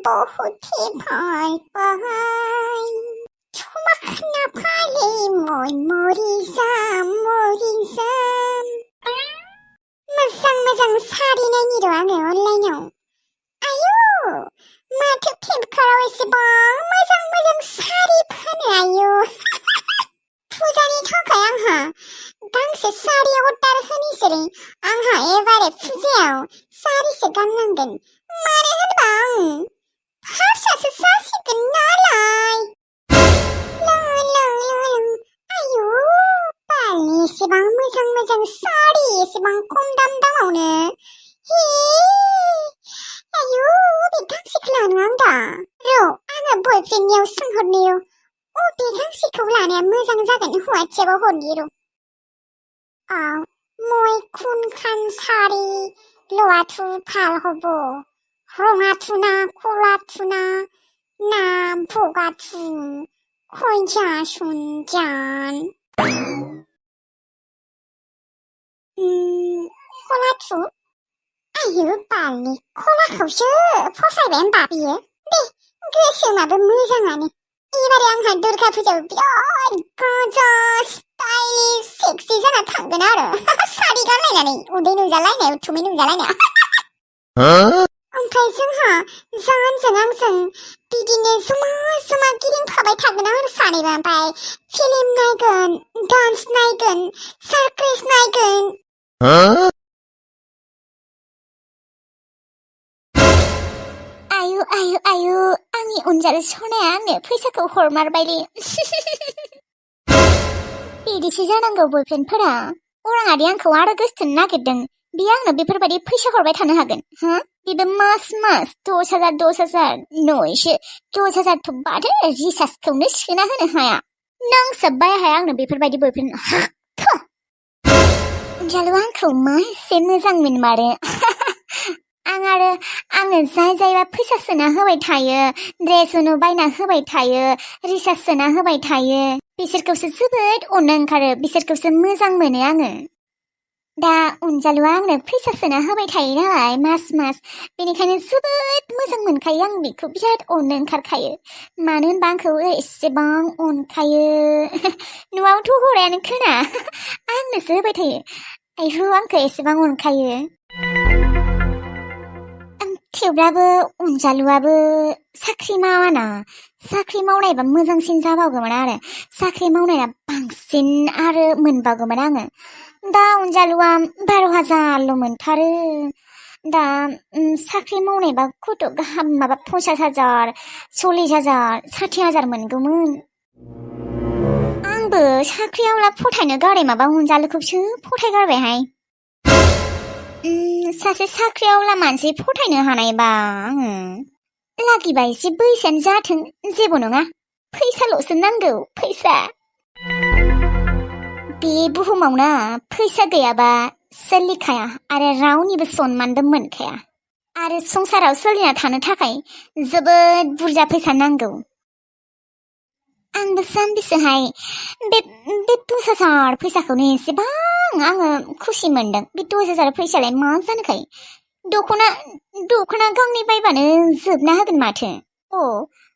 बहुते फैबाय समाखना फाले मरिजाम मोजां सारि नायनि र' आङो अनलाइनाव आयु माथो फ्लिपकार्टआव एसेबां मोजां सारि फानो आयु फुजानि थाखाय आंहा गांसे सारि अर्डार होनिसै आंहा एबारे फुजायाव सारिसो गाननांगोन मानो होनबा आं हारसासो जासिगोन नालाय आयु बालनि एसेबां मोजां सारि एसेबां खम दामावनो हे आयु बे गांसेखौ लानो आं दा र' आङो बयफ्रेन्डनियाव सोंहरनायाव बे गांसेखौ लानाया मोजां जागोन हौवाथियाबो हरनि र' মই কোনখান শাড়ি লোৱাটো ভাল হ'ব ৰঙাটো না ক'লাটো না বগাটো কইজাচোন জান ক'लाটো आयु बालनि कलाखौसो फसायबाय होनबा बियो दे गोसोमाबो मोजाङानो एबारे आंहा दुर्गा फुजायाव बिराद गाजा स्टाइलिश सेक्सि जाना थांगोन आरो सारि गानलायनानै उदै नुजालायनाय उथुमै नुजालायनाय ओमफ्राय जोंहा जानजों आंजों बिदिनो जमा गिदिंफाबाय थागोन आरो सानैबो ओमफ्राय फिल्म नायगोन डान्स नायगोन सार्कास नायगोन आयु आंनि अनजालु सनाया आंनो फैसाखौ हरमारबायलै बिदिसो जानांगौ बयफ्रेन्डफोरा अराङादि आंखौ आरो गोसोथोनो नागिरदों बियो आंनो बेफोरबायदि फैसा हरबाय थानो हागोन बेबो मास 10,000 नयसो 10,000थ' बादो रिसार्जखौनो सोना होनो हाया नोंसो बायाहाय आंनो बेफोरबायदि बयफ्रेन्ड अनजालु आंखौ मा एसे मोजां मोनमारो आङो जायबा फैसा सोना होबाय थायो ड्रेस बायना होबाय थायो रिसार्ज सोना होबाय थायो बिसोरखौसो जोबोद अननो ओंखारो बिसोरखौसो मोजां मोनो आङो दा अनजालुआ आंनो फैसा सोना होबाय थायो नालाय मास बेनिखायनो जोबोद मोजां मोनखायो आं बेखौ बिराद अननो ओंखारखायो मानो होनबा आंखौ एसेबां अनखायो न'आवथ' हरायानो खोना आंनोसो होबाय थायो आयु आंखौ एसेबां अनखायो थेवब्लाबो अनजालुआबो साख्रि मावाना साख्रि मावनायबा मोजांसिन जाबावगौमोन आरो साख्रि मावनाया बांसिन आरो मोनबावगौमोन आङो दा अनजालुआ 12,000ल' मोनथारो दा साख्रि मावनायबा खथ' गाहाम माबा 50,000 40,000 60,000 मोनगौमोन आंबो साख्रियावला फथायनो गारै माबा अनजालुखौसो फथायगारबायहाय सासे साख्रियावला मानसि फथायनो हानायबा आङो लागिबा एसे बैसोआनो जाथों जेबो नङा फैसाल'सो नांगौ फैसा बे बुहुमाव ना फैसा गैयाबा सोलिखाया आरो रावनिबो सनमानबो मोनखाया आरो संसाराव सोलिना थानो थाखाय जोबोद बुरजा फैसा नांगौ आंबो जाम्बिसोहाय बे 10,000 फैसाखौनो एसेबां आङो खुसि मोनदों बे 10,000 फैसालाय मा जानोखाय दख'ना गांनै बायबानो जोबना होगोन माथो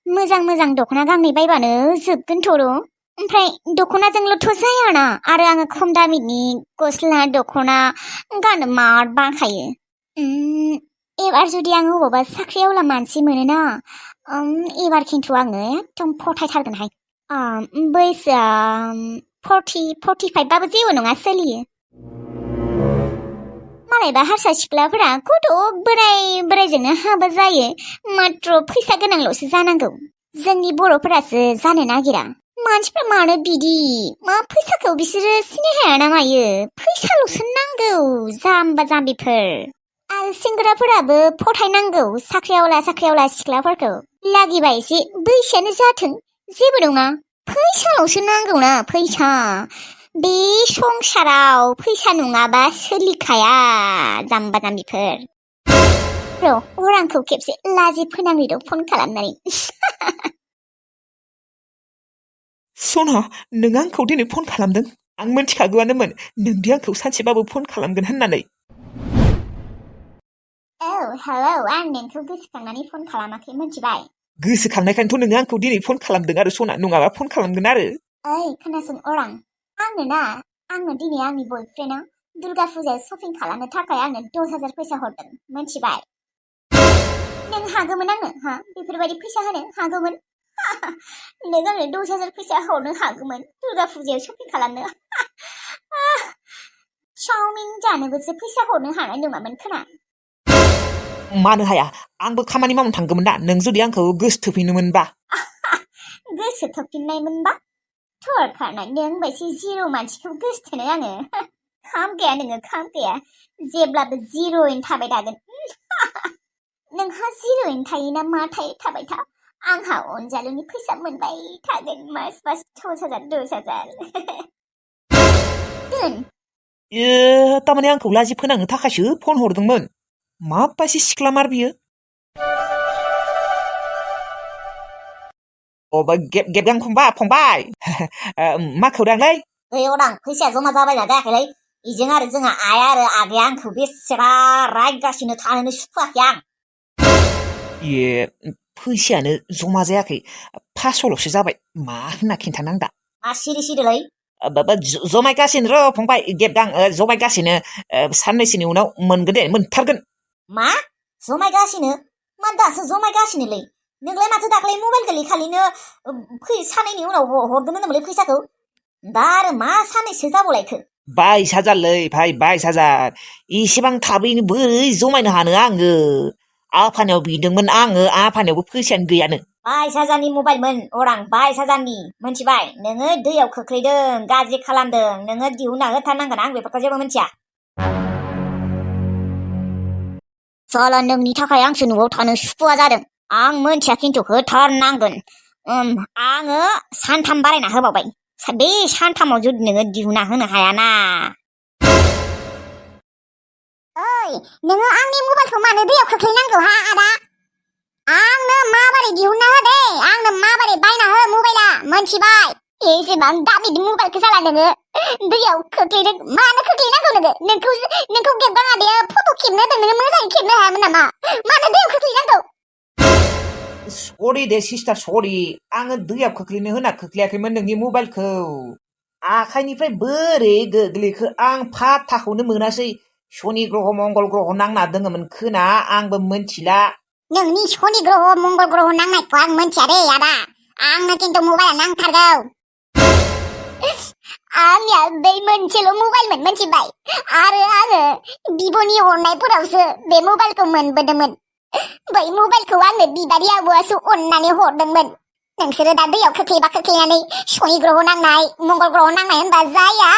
मोजां दख'ना गांनै बायबानो जोबगोनथ' र' ओमफ्राय दख'नाजोंल'थ' जायाना आरो आङो खम दामिनि गस्ला दख'ना गाननो मार बाखायो एबार जुदि आं अबावबा साख्रियावला मानसि मोनोना एबार खिन्थु आङो एकदम फथायथारगोनहाय बैसोआ 40-45 बाबो जेबो नङा सोलियो मालायबा हारसा सिख्लाफोरा गथ' बोरायजोंनो हाबा जायो मात्र फैसा गोनांल'सो जानांगौ जोंनि बर'फोरासो जानो नागिरा मानसिफ्रा मानो बिदि मा फैसाखौ बिसोरो सिनाय हाया ना मायो फैसाल'सो नांगौ जाम्बा जाम्बिफोर आरो सेंग्राफोराबो फथायनांगौ साख्रियावला सिख्लाफोरखौ लागिबा एसे बैसोआनो जाथों जेबो नङा फैसाल'सो नांगौना फैसा बे संसाराव फैसा नङाबा सोलिखाया जाम्बा जाम्बिफोर र' अरांखौ खेबसे लाजि फोनांनो फन खालामनानै सना नों आंखौ दिनै फन खालामदों आं मिन्थिखागौआनोमोन नोंदि आंखौ सानसेबाबो फन खालामगोन होननानै हेलौ आं नोंखौ गोसोखांनानै फन खालामाखै मिथिबाय गोसोखांनायखायनोथ' नोङो आंखौ दिनै फन खालामदों आरो सना नङाबा फन खालामगोन आरो ओइ खोनासं अरां आंनो दिनै आंनि बयफ्रेन्डआ दुर्गा फुजायाव शपिं खालामनो थाखाय आंनो 10,000 फैसा हरदों मिथिबाय नों हागौमोन आंनो बेफोरबायदि फैसा होनो हागौमोन नों आंनो 10,000 फैसा हरनो हागौमोन दुर्गा फुजायाव शपिं खालामनो चाउमिन जानोबोसो फैसा हरनो हानाय नङामोन खोना मानो हाया आंबो खामानि मावनो थांगौमोन ना नों जुदि आंखौ गोसोथोफिनोमोनबा गोसोथोफिननायमोनबा थरखानाय नों बायदि जिर' मानसिखौ गोसोथोनो आङो खाम गैया नोङो खाम गैया जेब्लाबो जिर'यैनो थाबाय थागोन नोंहा जिर'यैनो थायोना मा थाबाय था आंहा अनजालुनि फैसा मोनबाय थागोन मास 10,000 दोन थारमाने आंखौ लाजि फोनांनो थाखायसो फन हरदोंमोन माबायदि सिख्लामार बियो गेबगां फंबाय मा खौरांलै ओइ अरां फैसाया जमा जाबायना जायाखैलै इजों आरो जोंहा आइ आरो आगैया आंखौ बेसेबा रायगासिनो थानोनो सुखुवाखै आं फैसायानो जमा जायाखै 500ल'सो जाबाय मा होनना खिन्थानां दा मा सिरिलै जमायगासिनो र' फंबाय गेबगां जमायगासिनो साननैसोनि उनाव मोनगोन दे मोनथारगोन मा जमायगासिनो मा दासो जमायगासिनोलै नोंलाय माथो दाख्लै मबाइल गोलैखालिनो साननैनि उनाव हरगोन होनदोंमोनलै फैसाखौ दा आरो मा साननैसो जाबावलायखो 22,000लै भाइ 22,000 इसेबां थाबैनो बोरै जमायनो हानो आङो आफानियाव बिदोंमोन आङो आफानियावबो फैसायानो गैयानो 22,000नि मबाइलमोन अरां 22,000नि मोनथिबाय नोङो दैयाव खोख्लैदों गाज्रि खालामदों नोङो दिहुनना होथारनांगोन आं बेफोरखौ जेबो मिथिया साला नोंनि थाखाय आंसो न'आव थानो सुखुवा जादों आं मोनथिया खिन्थु होथारनांगोन आङो सानथाम बारायना होबावबाय बे सानथामाव जुदि नोङो दिहुनना होनो हायाना ओइ नोङो आंनि मबाइलखौ मानो दैयाव खोख्लैनांगौ हा आदा आंनो माबोरै दिहुनना हो दे आंनो माबोरै बायना हो मबाइला मोनथिबाय एसेबां दामि मबाइलखौ साला नोङो दैयाव खोख्लैदों मानो खोख्लैनांगौ नोंखौ गेबगां आदाया फट' खेबनो होदों नोङो मोजाङै खेबनो हायामोन नामा मानो दैयाव खोख्लैनांगौ सरि दे सिस्टार सरि आङो दैयाव खोख्लैनो होना खोख्लैयाखैमोन नोंनि मबाइलखौ आखाइनिफ्राय बोरै गोग्लैखो आं फात्ताखौनो मोनासै शनि ग्रह मंगल ग्रह नांना दङमोन खोना आंबो मोनथिला नोंनि शनि ग्रह मंगल ग्रह नांनायखौ आं मोनथिया दे आदा आंनो खिन्थु मबाइला नांथारगौ आंनिया बै मोनसेल' मबाइलमोन मोनथिबाय आरो आङो बिब'नि हरनायफोरावसो बे मबाइलखौ मोनबोदोंमोन बै मबाइलखौ आंनो बिबारि आबौआसो अननानै हरदोंमोन नोंसोरो दा दैयाव खोख्लैनानै शनि ग्रह नांनाय मंगल ग्रह नांनाय होनबा जाया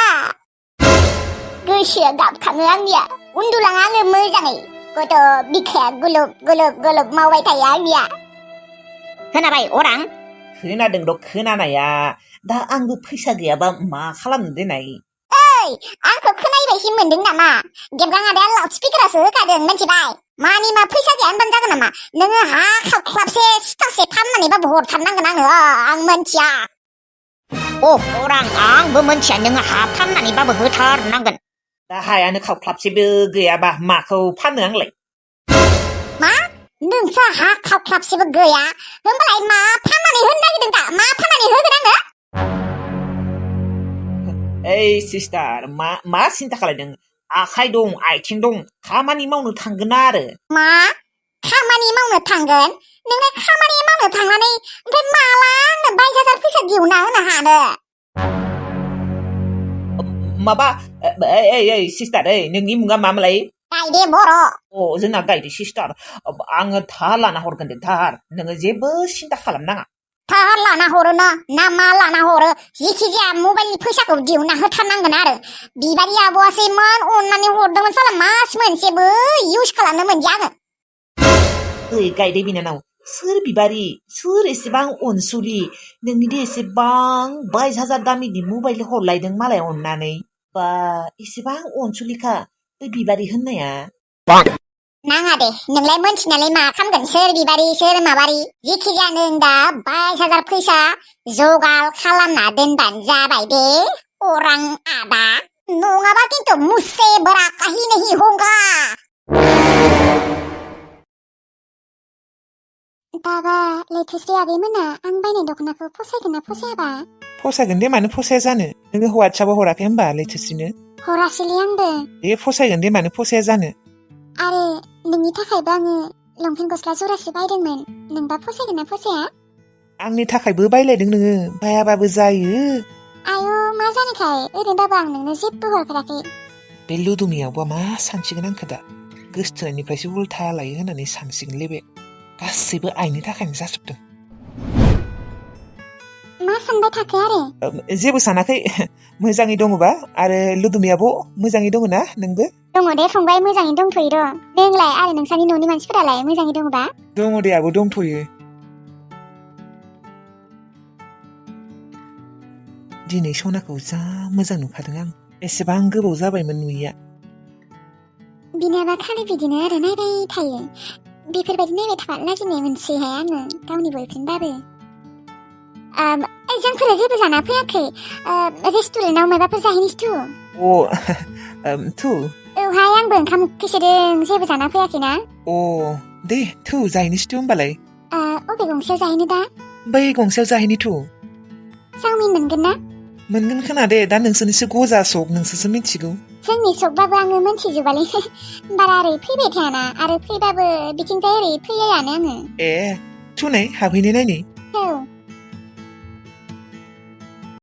गोसोआ गाबखाङो आंनिया उन्दुलाङा आङो मोजाङै गथ' बिखाया गुलुब मावबाय थायो आंनिया खोनाबाय अरां खोनादों र' खोनानाया दा आंबो फैसा गैयाबा मा खालामनो देनाय ओइ आंखौ खोनायबायसि मोनदों नामा गेबगां आदाया लाउड स्पिकारासो होखादों मिथिबाय मानि मा फैसा गैया होनबानो जागोन नामा नोङो हा खावख्लाबसे सिथासे फाननानैबाबो हरथारनांगोन आङो आं मोनथिया अरां आंबो मोनथिया नोङो हा फाननानैबाबो होथारनांगोन दा हायानो खावख्लाबसेबो गैयाबा माखौ फाननो आंलाय मा नोंसा हा खावख्लाबसेबो गैया होमबालाय मा फाननानै होनो नागिरदों दा मा फाननानै होगोन आङो ओइ सिस्टार मा सिन्था खालायदों आखाइ दं आथिं दं खामानि मावनो थांगोन आरो मा खामानि मावनो थांगोन नोंलाय खामानि मावनो थांनानै ओमफ्राय माला आंनो 22,000 फैसा दिहुनना होनो हानो माबा ओइ सिस्टार ओइ नोंनि मुङा मामोनलाय गायदे बर' जोंना गायदे सिस्टार आङो दाहार लाना हरगोन दे दाहार नोङो जेबो सिन्था खालामनाङा दाहार लाना हरो ना मा लाना हरो जिखि जाया मबाइलनि फैसाखौ दिहुनना होथारनांगोन आरो बिबारि आबौआसो इमान अननानै हरदोंमोन साला मास मोनसेबो इउज खालामनो मोनदिया आङो ओइ गायदे बिनानाव सोर बिबारि सोर एसेबां अनसुलि नोंनिदि एसेबां 22,000 दामिनि मबाइल हरलायदों मालाय अननानै बा एसेबां अनसुलिखा बै बिबारि होननाया नाङा दे नोंलाय मोनथिनानै मा खालामगोन सोर बिबारि सोर माबारि जिखि जाया नों दा 22,000 फैसा जगार खालामना दोनबानो जाबाय दे अरां आदा नङाबा खिन्थु मुझसे बड़ा कहीं नहीं होगा दाबा लैथोस्रि आगैमोना आं बायनाय दख'नाखौ फसायगोन ना फसायाबा? फसायगोन दे मानो फसाया जानो नोङो हौवाटसआपाव हराखै होमबा लैथोस्रिनो हरासैलै आंबो दे फसायगोन दे मानो फसाया जानो आरो नोंनि थाखायबो आङो लंपेन्ट गस्ला जरासे बायदोंमोन नोंबा फसायगोन ना फसाया? आंनि थाखायबो बायलायदों नोङो बायाबाबो जायो आयौ मा जानोखाय ओरैनोबाबो आं नोंनो जेबो हरफेराखै बे लुदुमियावबा मा सानसिगोन आंखो दा गोसथोनायनिफ्रायसो उल्था लायो होननानै सानसिगोनलै बे गासैबो आइनि थाखायनो जाजोबदों मा सानबाय थाखो आरो जेबो सानाखै मोजाङै दङबा आरो लुदुमियाबो मोजाङै दङ ना नोंबो दङ दे फंबाय मोजाङै दंथ'यो र' नोंलाय आरो नोंसानि न'नि मानसिफोरालाय मोजाङै दङबा? दङ दे आबो दंथ'यो दिनै सनाखौ जा मोजां नुखादों आं एसेबां गोबाव जाबायमोन नुयिया बिनाबा खालि बिदिनो आरो नायबाय थायो बेफोरबायदि नायबाय थाबा लाजिनाय मोनसैहाय आङो गावनि बयफ्रेन्डबाबो जोंफोरा जेबो जाना फैयाखै रेस्टुरेन्टाव माबाफोर जाहैनोसै थु औहाय आंबो ओंखाम उखैसोदों जेबो जाना फैयाखैना दे थु जाहैनोसै होमबालाय अबे गंसेयाव जाहैनो दा बै गंसेयाव जाहैनि थु चावमिन मोनगोन ना? मोनगोन खोना दे दा नोंसोरनिसो गजा सक नोंसोरसो मिथिगौ जोंनि सकबाबो आङो मोनथिजोबालै बारा ओरै फैबाय थायाना आरो फैबाबो बिथिंजाय ओरै फैयायानो आङो थु नै हाबहैनो नायनि औ